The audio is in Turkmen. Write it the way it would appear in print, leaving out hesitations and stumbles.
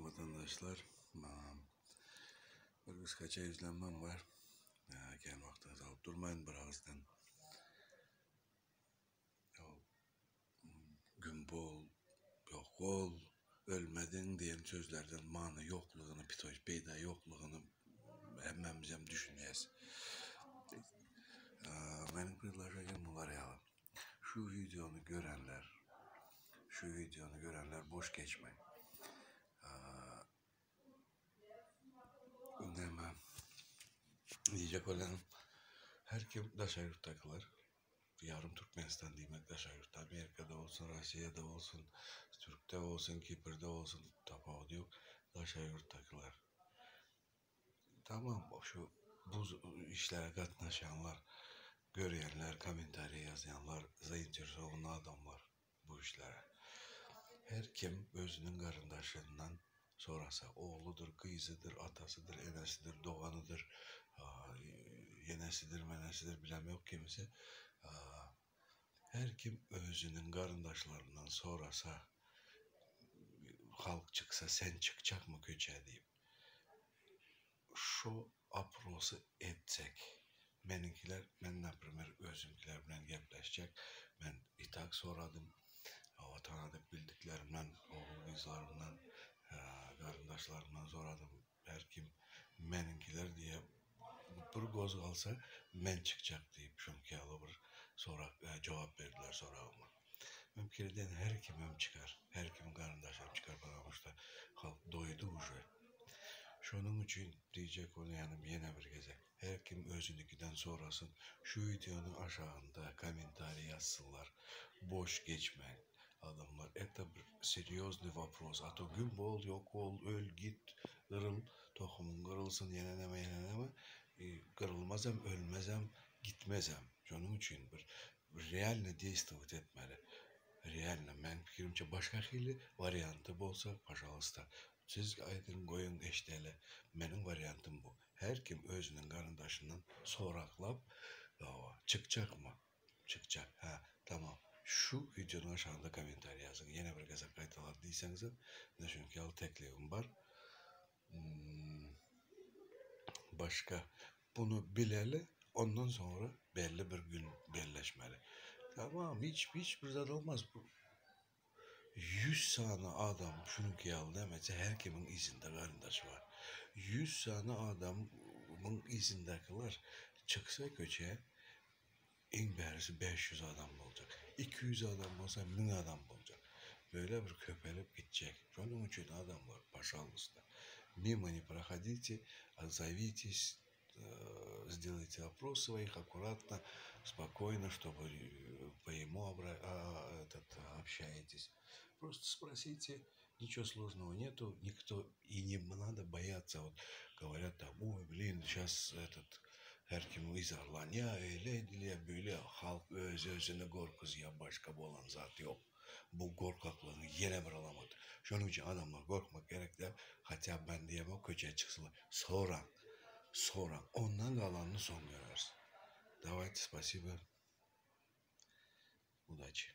Watandaşlar. Bir gysgaça ýüzlenmem bar. Kän wagtyňyzy alyp durmaýyn bir agyzdan. Güm bol, ýok bol, ölmediň diýen sözlerden many ýoklugyny, pitoý peýda ýoklugyny hemmämizem düşünýäs. Meniň predloženiýem bular ýaly. Şu wideony görenler, şu wideony görenler boş geçmäň. Näme diýjek bolýanym, her kim daşary ýurtdakylar, ýarym Türkmenistan diýmek daşary ýurtda, Amerikada bolsun, Rossiýada bolsun, Türkde bolsun, Kiprde bolsun, tapawudy ýok, daşary ýurtdakylar. Tamam şu bu işlere gatnaşýanlar, görýänler, kommentariýa ýazýanlar, zainteresowanyý adamlar bu işlere. Her kim özüniň garyndaşyndan sorasa, ogludyr, gyzydyr, atasydyr, enesidir, doganydyr, ýenesidir, menesidir bilemok kimisi. Her kim özüniň garyndaşlaryndan sorasa, halk çyksa sen çykjakmy köçä diýip. Şo oprosy etsek. Meniňkiler, men naprimer özümkiler bilen gepleşjek. Men i tak soradym. Hawa tanadyk bildiklerimden, ogul-gyzlarymdan, garyndaşlarymdan soradym. Her kim meniňkiler diýe bir gozgalsa men çykjak diýip şoňki ýaly bir sorag jogap berdiler soragyma. Mümkin eden her kimem çykar, her kimiň garyndaşam çykar потому что halk doýdy uje. Şonuň üçin diýjek bolýanym ýene bir gezek her kim özünikiden sorasyn şu wideonyň aşagynda kommentariý ýazsynlar boş geçmäň adamlar это bir serýoznyý wopros a to güm bol ýok bol öl git gyryl tohumyň gyrylsyn ýene näme ýene näme gyrylmazam ölmezem gitmezem şonuň üçin bir realno deýstowat etmeli realno meň pikirimçe başga hili warianty bolsa pažalsta siz aýdyň goýuň eşdeli meniň wariantym bu her kim özüniň garyndaşyndan soraklap çykjakmy çykjak hä tamam şu wideonyň aşagynda kommentariý ýazyň ýene bir gezek gaýtalar diýseňizem mine şuňki ýaly teklibim bar Başga bunu bileli, ondan soňra belli bir gün belleşmeli. Tamam, hiç hiç bir zat olmaz. 100 sany adam şunuňky ýaly nämetse her kimiň yzynda garyndaşy bar. 100 sany adamyň yzyndakylar çyksa köçä iň bärisi 500 adam boljak. 200 adam bolsa 1000 adam boljak. Böyle bir köpelip gitjek. Şonuň üçin adamlar, pažaluysta, mimo ne prohodite, отзовитесь, сделайте опрос своих аккуратно, спокойно, чтобы по ему этот, общаетесь. Просто спросите, ничего сложного нету, никто и не надо бояться. Вот говорят там, ой, блин, сейчас этот her kim yzarlanýar, öýle edilýär, beýle, halk öz-özüni gorkuzýar, başga bolan zat ýok. Bu gorkaklygyň ýene bir alamaty. Şonuň üçin adamlar gorkmak gerek däl, hatda men diýemok köçä çyksynlar, soraň, soraň, ondan galanyny soň göreris. Dawayte, spasibo, udaçi.